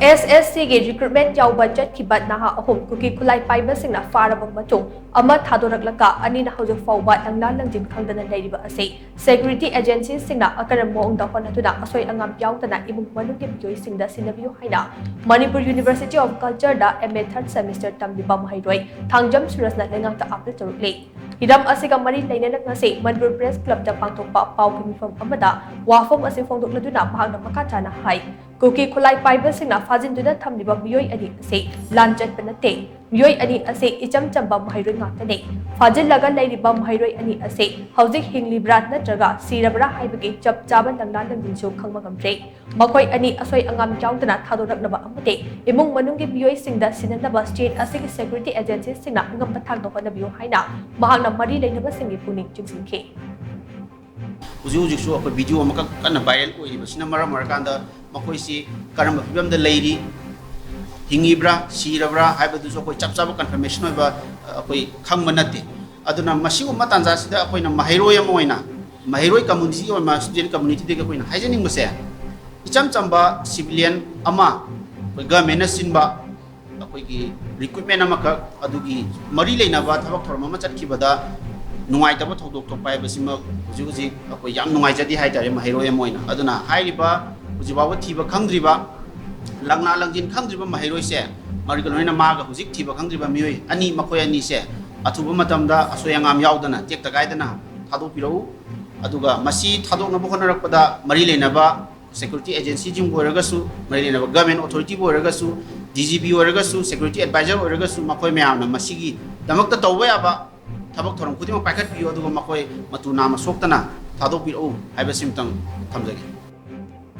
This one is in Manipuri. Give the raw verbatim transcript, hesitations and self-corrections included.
ꯑꯦꯁ ꯑꯦꯁ ꯁꯤꯒꯤ ꯔꯤꯀ꯭ꯔꯨꯠꯃꯦꯟ ꯌꯥꯎꯕ ꯆꯠꯈꯤꯕ ꯅꯍꯥ ꯑꯍꯨꯝ ꯀꯨꯀꯤ ꯈꯨꯠꯂꯥꯏ ꯄꯥꯏꯕꯁꯤꯡꯅ ꯐꯥꯔꯕ ꯃꯇꯨꯡ ꯑꯃ ꯊꯥꯗꯣꯔꯛꯂꯒ ꯑꯅꯤꯅ ꯍꯧꯖꯤꯛ ꯐꯥꯎꯕ ꯂꯪꯂꯥ ꯂꯪꯖꯤꯟ ꯈꯪꯗꯅ ꯂꯩꯔꯤꯕ ꯑꯁꯤ ꯁꯦꯀ꯭ꯌꯨꯔꯤꯇꯤ ꯑꯦꯖꯦꯟꯁꯤꯁꯤꯡꯅ ꯑꯀꯔꯝ ꯃꯑꯣꯡꯗ ꯍꯣꯠꯅꯗꯨꯅ ꯑꯁꯣꯏ ꯑꯉꯥꯝ ꯌꯥꯎꯗꯅ ꯏꯃꯨꯡ ꯃꯅꯨꯡꯒꯤ ꯃꯤꯑꯣꯏꯁꯤꯡꯗ ꯁꯤꯟꯅꯕꯤꯌꯨ ꯍꯥꯏꯅ ꯃꯅꯤꯄꯨꯔ ꯌꯨꯅꯤꯚꯔꯁꯤꯇꯤ ꯑꯣꯐ ꯀꯜꯆꯔꯗ ꯑꯦꯝ ꯑꯦ ꯊꯥꯔꯠ ꯁꯦꯃꯤꯁꯇꯔ ꯇꯝꯂꯤꯕ ꯃꯍꯩꯔꯣꯏ ꯊꯥꯡꯖꯝ ꯁꯨꯔꯖꯅ ꯂꯩꯉꯥꯛꯇ ꯑꯥꯄꯤꯜ ꯇꯧꯔꯛꯂꯤ꯫ ꯍꯤꯔꯝ ꯑꯁꯤꯒ ꯃꯔꯤ ꯂꯩꯅꯅ ꯉꯁꯤ ꯃꯅꯤꯄꯨꯔ ꯄ꯭ꯔꯦꯁ ꯀ꯭ꯂꯕꯇ ꯄꯥꯡꯊꯣꯛꯄ ꯄꯥꯎꯒꯤ ꯃꯤꯐꯝ ꯑꯃꯗ ꯋꯥꯐꯝ ꯑꯁꯤ ꯐꯣꯡꯗꯣꯛꯂꯗꯨꯅ ꯃꯍꯥꯛꯅ ꯃꯈꯥ ꯇꯥꯅ ꯍꯥꯏ, ꯀꯨꯀꯤ ꯈꯨꯠꯂꯥꯏ ꯄꯥꯏꯕꯁꯤꯡꯅ ꯐꯥꯖꯤꯟꯗꯨꯅ ꯊꯝꯂꯤꯕ ꯃꯤꯑꯣꯏ ꯑꯅꯤ ꯑꯁꯤ ꯂꯥꯟ ꯆꯠꯄ ꯅꯠꯇꯦ꯫ ꯃꯤꯑꯣꯏ ꯑꯅꯤ ꯑꯁꯤ ꯏꯆꯝ ꯆꯝꯕ ꯃꯍꯩꯔꯣꯏ ꯉꯥꯛꯇꯅꯤ꯫ ꯐꯥꯖꯤꯜꯂꯒ ꯂꯩꯔꯤꯕ ꯃꯍꯩꯔꯣꯏ ꯑꯅꯤ ꯑꯁꯤ ꯍꯧꯖꯤꯛ ꯍꯤꯡꯂꯤꯕ꯭ꯔꯥ ꯅꯠꯇ꯭ꯔꯒ ꯁꯤꯔꯕ꯭ꯔꯥ ꯍꯥꯏꯕꯒꯤ ꯆꯞ ꯆꯥꯕ ꯂꯪꯂꯥ ꯂꯪꯖꯤꯟꯁꯨ ꯈꯪꯕ ꯉꯝꯗ꯭ꯔꯦ꯫ ꯃꯈꯣꯏ ꯑꯅꯤ ꯑꯁꯣꯏ ꯑꯉꯥꯝ ꯌꯥꯎꯗꯅ ꯊꯥꯗꯣꯔꯛꯅꯕ ꯑꯃꯗꯤ ꯏꯃꯨꯡ ꯃꯅꯨꯡꯒꯤ ꯃꯤꯑꯣꯏꯁꯤꯡꯗ ꯁꯤꯟꯅꯅꯕ ꯁ꯭ꯇꯦꯠ ꯑꯁꯤꯒꯤ ꯁꯦꯀ꯭ꯌꯨꯔꯤꯇꯤ ꯑꯦꯖꯦꯟꯁꯤꯁꯤꯡꯅ ꯑꯉꯝꯕ ꯊꯥꯛꯇ ꯍꯣꯠꯅꯕꯤꯌꯨ ꯍꯥꯏꯅ ꯃꯍꯥꯛꯅ ꯃꯔꯤ ꯂꯩꯅꯕꯁꯤꯡꯒꯤ ꯄꯨꯛꯅꯤꯡ ꯆꯤꯡꯁꯤꯟꯈꯤ꯫ ꯍꯧꯖꯤꯛ ꯍꯧꯖꯤꯛꯁꯨ ꯑꯩꯈꯣꯏ ꯚꯤꯗꯤꯑꯣ ꯑꯃꯈꯛ ꯀꯟꯅ ꯚꯥꯏꯔꯦꯜ ꯑꯣꯏꯔꯤꯕꯁꯤꯅ ꯃꯔꯝ ꯑꯣꯏꯔꯀꯥꯟꯗ ꯃꯈꯣꯏꯁꯤ ꯀꯔꯝꯕ ꯐꯤꯕꯝꯗ ꯂꯩꯔꯤ, ꯍꯤꯡꯉꯤꯕ꯭ꯔꯥ ꯁꯤꯔꯕ꯭ꯔꯥ ꯍꯥꯏꯕꯗꯨꯁꯨ ꯑꯩꯈꯣꯏ ꯆꯞ ꯆꯥꯕ ꯀꯟꯐꯔꯃꯦꯁꯟ ꯑꯣꯏꯕ ꯑꯩꯈꯣꯏ ꯈꯪꯕ ꯅꯠꯇꯦ꯫ ꯑꯗꯨꯅ ꯃꯁꯤꯒꯨꯝꯕ ꯇꯥꯟꯖꯥꯁꯤꯗ ꯑꯩꯈꯣꯏꯅ ꯃꯍꯩꯔꯣꯏ ꯑꯃ ꯑꯣꯏꯅ, ꯃꯍꯩꯔꯣꯏ ꯀꯝꯃꯨꯅꯤꯇꯤ ꯑꯣꯏꯅ, ꯁ꯭ꯇꯨꯗꯦꯟ ꯀꯝꯃꯨꯅꯤꯇꯤꯗꯒꯤ ꯑꯩꯈꯣꯏꯅ ꯍꯥꯏꯖꯅꯤꯡꯕꯁꯦ, ꯏꯆꯝ ꯆꯝꯕ ꯁꯤꯚꯤꯂꯤꯌꯟ ꯑꯃ ꯑꯩꯈꯣꯏ ꯒꯃꯦꯟꯅ ꯁꯤꯟꯕ ꯑꯩꯈꯣꯏꯒꯤ ꯔꯤꯀ꯭ꯔꯨꯠꯃꯦꯟ ꯑꯃꯈꯛ, ꯑꯗꯨꯒꯤ ꯃꯔꯤ ꯂꯩꯅꯕ ꯊꯕꯛ ꯊꯧꯔꯝ ꯑꯃ ꯆꯠꯈꯤꯕꯗ ꯅꯨꯡꯉꯥꯏꯇꯕ ꯊꯧꯗꯣꯛ ꯊꯣꯛꯄ ꯍꯥꯏꯕꯁꯤꯃꯛ ꯍꯧꯖꯤꯛ ꯍꯧꯖꯤꯛ ꯑꯩꯈꯣꯏ ꯌꯥꯝ ꯅꯨꯡꯉꯥꯏꯖꯗꯦ ꯍꯥꯏꯇꯥꯔꯦ, ꯃꯍꯩꯔꯣꯏ ꯑꯃ ꯑꯣꯏꯅ꯫ ꯑꯗꯨꯅ ꯍꯥꯏꯔꯤꯕ ꯍꯧꯖꯤꯛ ꯐꯥꯎꯕ ꯊꯤꯕ ꯈꯪꯗ꯭ꯔꯤꯕ, ꯂꯪꯂꯥ ꯂꯪꯖꯤꯟ ꯈꯪꯗ꯭ꯔꯤꯕ ꯃꯍꯩꯔꯣꯏꯁꯦ, ꯃꯔꯤꯀ ꯂꯣꯏꯅ ꯃꯥꯒ ꯍꯧꯖꯤꯛ ꯊꯤꯕ ꯈꯪꯗ꯭ꯔꯤꯕ ꯃꯤꯑꯣꯏ ꯑꯅꯤ, ꯃꯈꯣꯏ ꯑꯅꯤꯁꯦ ꯑꯊꯨꯕ ꯃꯇꯝꯗ ꯑꯁꯣꯏ ꯑꯉꯥꯝ ꯌꯥꯎꯗꯅ ꯇꯦꯛꯇ ꯀꯥꯏꯗꯅ ꯊꯥꯗꯣꯛꯄꯤꯔꯛꯎ꯫ ꯑꯗꯨꯒ ꯃꯁꯤ ꯊꯥꯗꯣꯛꯅꯕ ꯍꯣꯠꯅꯔꯛꯄꯗ ꯃꯔꯤ ꯂꯩꯅꯕ ꯁꯦꯀ꯭ꯌꯨꯔꯤꯇꯤ ꯑꯦꯖꯦꯟꯁꯤꯁꯤꯡꯕꯨ ꯑꯣꯏꯔꯒꯁꯨ, ꯃꯔꯤ ꯂꯩꯅꯕ ꯒꯚꯔꯟꯃꯦꯟ ꯑꯣꯊꯣꯔꯤꯇꯤꯕꯨ ꯑꯣꯏꯔꯒꯁꯨ, ꯗꯤ ꯖꯤ ꯄꯤ ꯑꯣꯏꯔꯒꯁꯨ, ꯁꯦꯀ꯭ꯌꯨꯔꯤꯇꯤ ꯑꯦꯗꯚꯥꯏꯖꯔ ꯑꯣꯏꯔꯒꯁꯨ, ꯃꯈꯣꯏ ꯃꯌꯥꯝꯅ ꯃꯁꯤꯒꯤꯗꯃꯛꯇ ꯇꯧꯕ ꯌꯥꯕ ꯊꯕꯛ ꯊꯧꯔꯝ ꯈꯨꯗꯤꯡꯃꯛ ꯄꯥꯏꯈꯠꯄꯤꯌꯨ, ꯑꯗꯨꯒ ꯃꯈꯣꯏ ꯃꯇꯨ ꯅꯥꯝꯃ ꯁꯣꯛꯇꯅ ꯊꯥꯗꯣꯛꯄꯤꯔꯛꯎ ꯍꯥꯏꯕꯁꯤꯃꯇꯪ ꯊꯝꯖꯒꯦ꯫